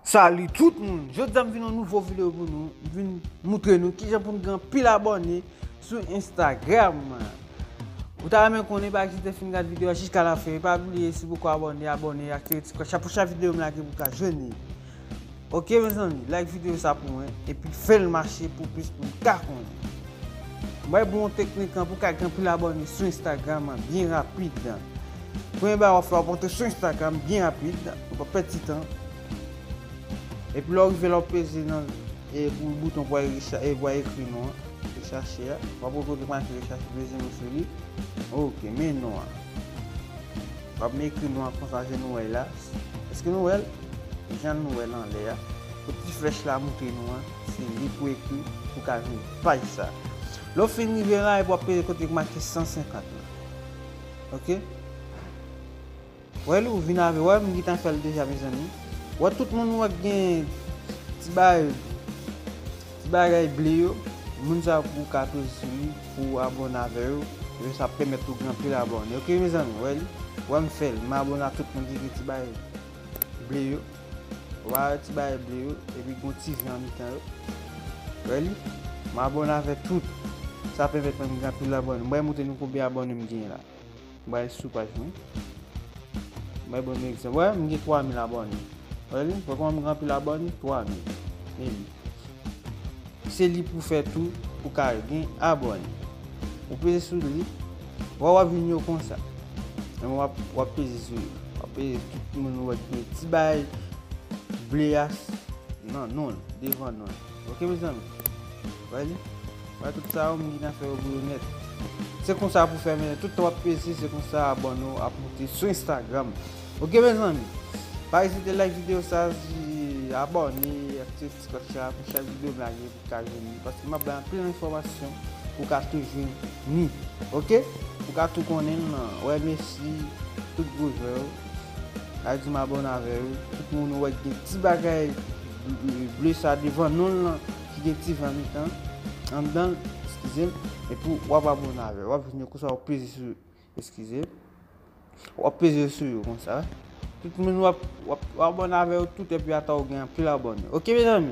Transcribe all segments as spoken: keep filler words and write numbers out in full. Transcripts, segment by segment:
Salut tout moun! Jodi a m vin yon nouvo videyo pou nou. M vin moutre nou kijan pou n gen anpil abòne sou Instagram. Ou ta renmen konnen, pa egzite, fin gad videyo a jiska lafen. Pa bliye, si w poko abòne, abòne, aktive ti klòch la pou chak videyo m lage pou w ka jwenn li. Ok mezanmi, like videyo sa pou mwen epi fè l mache pou plis moun ka konnen. M bay bon teknik lan pou ka gen anpil abòne sou Instagram an byen rapid. Premye bagay w ap fè, w ap antre sou Instagram byen rapid, ou pa pèdi tan. Epi lè w rive la, w peze nan e pou bouton pou w al recha- e pou w al ekri non an, rechache a. W ap wè kote make rechache, peze non sou li. Ok, men non an. W ap ekri non an konsa, jan nou wè l la. Èske nou wè l? Jan nou wè l anlè a. Kot ti flèch la moutre nou an, se li pou ekri pou ka jwenn paj sa. Lè w fin rive la, epi w ap peze kote ki make san senkant la. Ok? Wè li, ou vin avè, wè, m gentan fè l deja, mezanmi. Wè, tout moun wè k gen ti bagay, ti bagay ble yo, moun sa pou ka peze sou li, pou abòne avè yo, epi sa ap pèmèt ou gen anpil abòne. Ok, mezanmi, wè li, wè m fè l, m abòne a tout moun ki gen ti bagay ble yo. Wè ti bagay ble yo, epi gon ti ven an mitan yo. Wè li, m abòne avè tout. Sa pèmèt mwen m gen anpil abòne. M bay montre nou konbyen abòne m genyen la. M bay sou paj mwen. M bay bon egzanp. Wè, m gen twa mil abòne. Wè li, wè kòman m gen anpil abòne? Twa mil. Men li. Se li pou fè tou, pou ka gen abòne. Ou peze sou li, wè w ap jwenn yo konsa. Men w ap, w ap peze sou yo. W ap peze tout moun wè ki gen ti bay ble a nan non l, devan non l. Ok, mezanmi? Wè li? Wè tout sa yo, m gentan fè yo pou yo nèt. Se konsa pou fè, men tout tan w ap peze, se konsa abòne w ap monte sou Instagram. Ok, mezanmi? Pa ezite like videyo sa, abòne, aktive ti klòch la pou chak videyo m lage pou ka jwenn li. Paske m ap bay anpil enfòmasyon pou ka tou jwenn li. Ok? Pou ka tou konnen l nan. Wè Messi, tout gwo jwè yo. Sa di m abòne avè yo. Tout moun ou wè ki gen ti bagay ble sa devan non l lan, ki gen ti ven mitan anndan l, eskize m, epi w ap abòne avè yo. W ap vin yo konsa w ap peze sou, eskize, w ap peze sou yo konsa. Tout moun w ap, w ap, w ap abòne avè yo tout, epi ata w gen anpil abòne. Ok, mezanmi?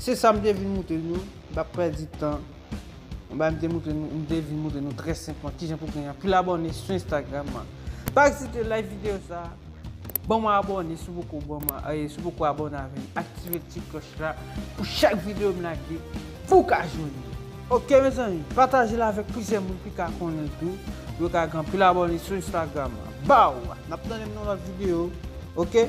Se sa m te vin moutre nou. M pa pèdi tan. M ba m te moutre nou, m te vin moutre nou trè senpman kijan pou gen anpil abòne sou Instagram an. Pa ezite like videyo sa. Ban m abòne si w poko ban m, eh, si w poko abòne avè m. Aktive ti klòch la pou chak videyo m lage pou w ka jwenn li. Ok, mezanmi, pataje l avèk plizyè moun ki ka konnen l tou. Pou yo ka gen anpil abòne sou Instagram an. Baw! N ap tande m nan lòt videyo. Ok?